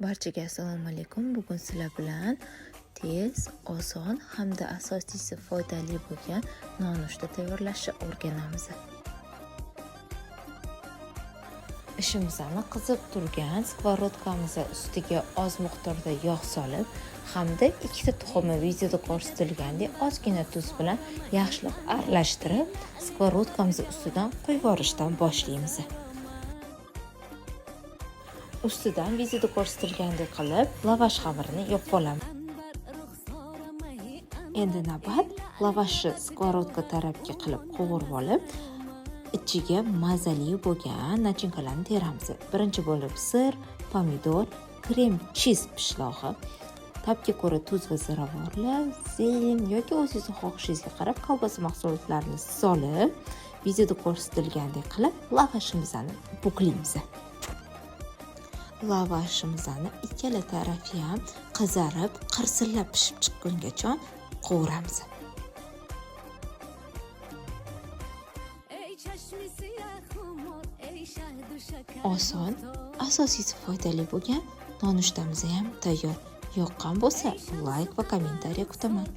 Barchaga assalomu alaykum. Bugun sizlar bilan tez, oson hamda asosiysi foydali bo'lgan nonushta tayyorlashni o'rganamiz. Ishimizni qizib turgan skовородкamiz ustiga oz miqdorda yog' solib hamda ikkita tuxumni videoda ko'rsatilgandek ozgina tuz bilan yaxshilab aralashtirib, skовородкamiz ustidan quyib yuborishdan boshlaymiz. Ustidan videoda ko'rsatilgandek qilib lavash xamirini yopib olamiz. Endi navbat lavashni skовородка tarafga qilib qovurib olib, ichiga mazali bo'lgan nachinkalarni teramiz. Birinchi bo'lib sir, pomidor, krem chiz pishlog'i, tabga ko'ra tuz va ziravorlar, zelen yoki o'zingizni xohishingizga qarab kolbasa mahsulotlarini solib, videoda ko'rsatilgandek qilib lavashimizni buklaymiz. Lavashimizni ikkala tarafi ham qizarib, qirsillab pishib chiqqungacha qovuramiz. Oson, asosiysi foydali bo'lgan nonushtamiz ham tayyor. Yoqqan bo'lsa, layk va kommentariy kutaman.